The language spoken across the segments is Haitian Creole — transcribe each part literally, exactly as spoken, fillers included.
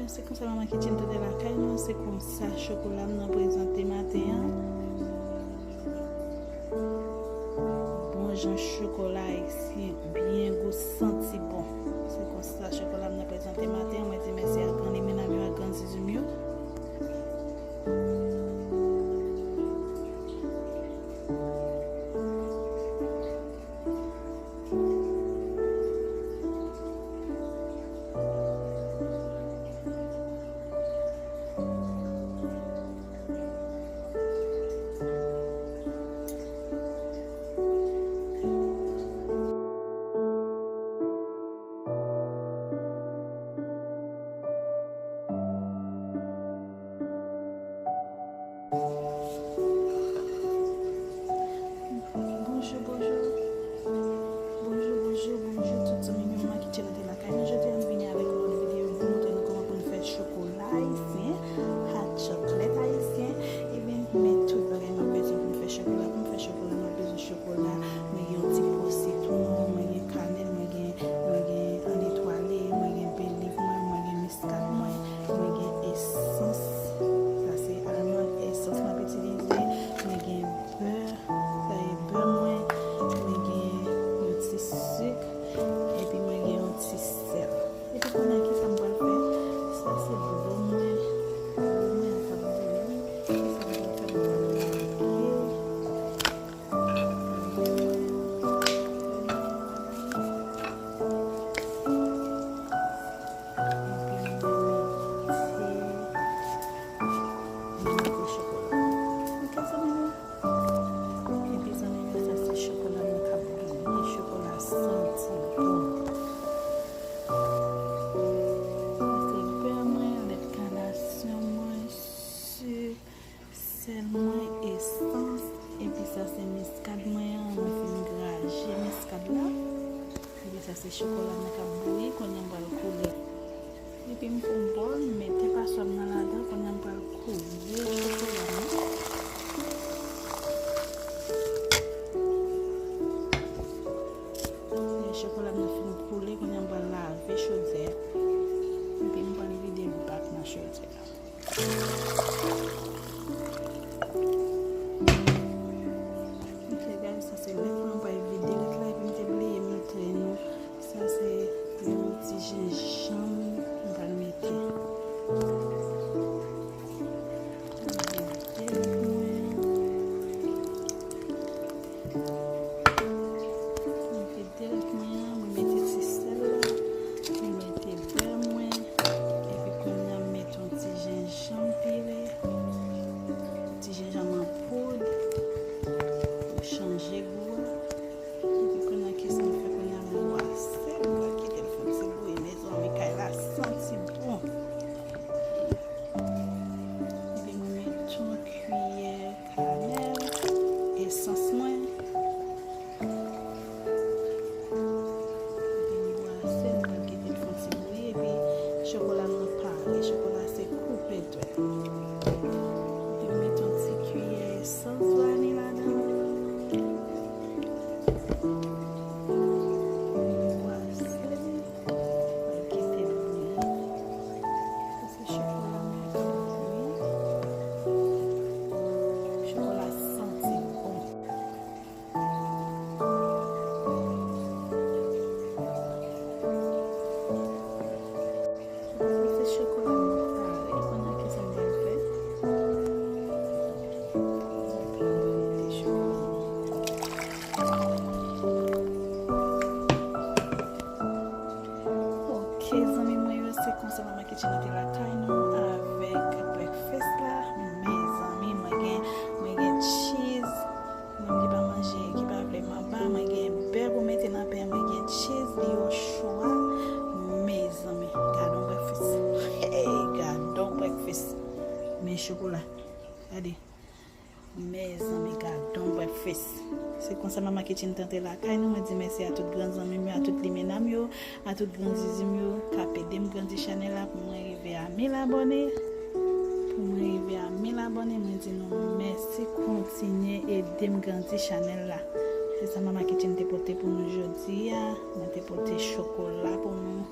Se konsa Mama Kitchen te lakay nou, se konsa chokola m nan prezante maten an. Bon jan chokola ayisyen, byen gou, santi bon. Se konsa chokola m nan prezante maten an, mwen di mèsi ak gran limenna m yo, ak gran zizi m yo. Bonjou, bonjou. Bonjou, bonjou, bonjou tout zanmi m yo, Mama Kitchen te lakay nou. Jodi a m vini avèk yon lòt videyo pou montre nou kòman pou n fè chokola ayisyen, hot chocolate ayisyen. Ebyen, men tout bagay m ap bezwen pou m fè chokola. Pou m fè chokola, m ap bezwen chokola. Mwen gen yon ti po sitwon, mwen gen kanèl, mwen gen, mwen gen annetwale, mwen gen beliv mwen, mwen gen miskad mwen, mwen gen esans. Sa se almond esans m ap itilize. Mwen gen bè, sa e bè mwen. Mwen gen yon ti sik. Epi mwen gen yon ti sèl. Epi kounye a, kisa m pral fè? Sa se dlo mwen. Dlo mwen an k ap bouyi. Kisa m pral fè? M pral lage. Epi zanmi m yo, sa se chokola mwen k ap bouyi, chokola santi bon. Sa se bè mwen, lèt kalasyon mwen, sik, sèl mwen, esans, epi sa se miskad mwen an, mwen fin graje miskad la. Epi sa se chokola mwen k ap bouyi, kounye a m pral koule. Epi m pran bòl, m mete paswa m nan ladan, kounye a m pral koule chokola mwen. Lè chokola m nan fin koule, kounye a m pral lave chodyè a. Epi m pral vide l bak nan chodyè a. Ok, guys, sa se lèt mwen, m pral vide lèt la, epi m te bliye montre nou. Sa se yon ti jenjanm m pral mete. M vide lèt mwen. M vide lèt mwen an, mwen mete ti sèl la, mwen mete bè mwen, epi kounye a m mete yon ti jenjanm pire, ti jenjanm an poud pou chanje gou a. Epi kounye a, kisa m fè kounye a? M bwase, m pral kite l fè yon ti bouyi, mezanmi, kay la santi bon. Epi mwen mete yon kiyè kanèl, esans mwen. Epi m bwase, m pral kite l fè yon ti bouyi, epi chokola m nan pare. Chokola se koupe dwèt. Epi m mete yon ti kiyè esans vaniy ladan l. M bwase. Mwen kite l bouyi. Sa se chokola mwen k ap bouyi. Chokola santi bon. Sa se chokola mwen pare. Kounye a, kisa m pral fè? Mwen pral mete chokola mwen. Ok, zanmi mwen yo, se konsa Mama Kitchen te lakay nou avèk breakfast la. Mezanmi, mwen gen, mwen gen cheese. Mwen ki pa manje, ki pa vle manba, mwen gen bè pou mete nan pen, mwen gen cheese, li o chwa. Mezanmi, gad on breakfast. Hey, gad on breakfast. Men chokola. Gade. Mezanmi, gad on breakfast. Se konsa Mama Kitchen te lakay nou. Mwen di mèsi a tout gran zanmi m yo, a tout limenna m yo, a tout gran zizi m yo k ap ede m grandi chanèl la pou mwen rive a mil abòne. Pou mwen rive a mil abòne, mwen di nou mèsi, kontinye ede m grandi chanèl la. Se sa Mama Kitchen te pote pou nou jodi a. Mwen te pote chokola pou nou.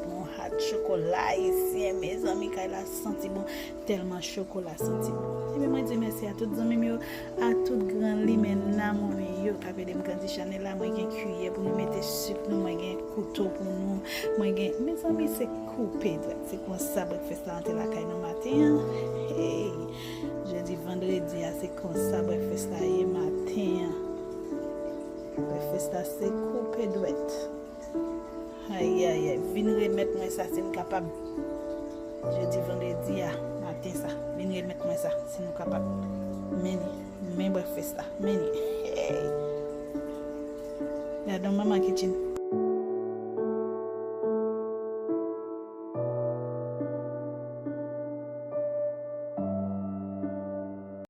Bon, Chokola ayisyen, mezanmi, kay la santi bon, tèlman chokola santi bon. Ebyen, mwen di mèsi a tout zanmi m yo, a tout gran limen nanm mwen yo k ap ede m grandi chanèl la. Mwen gen kiyè pou nou mete sik nou, mwen gen kouto pou nou, mwen gen, mezanmi, se koupe dwèt. Se konsa breakfast la antre lakay nou maten an. Hey, jodi vandredi a, se konsa breakfast la ye maten an. Breakfast la se koupe dwèt. Ayayay, vin remèt mwen sa si n kapab. Jodi vandredi a maten sa, vin remèt mwen sa si nou kapab. Men li, men breakfast la, men li. Hey! Gade yon manman kitchen.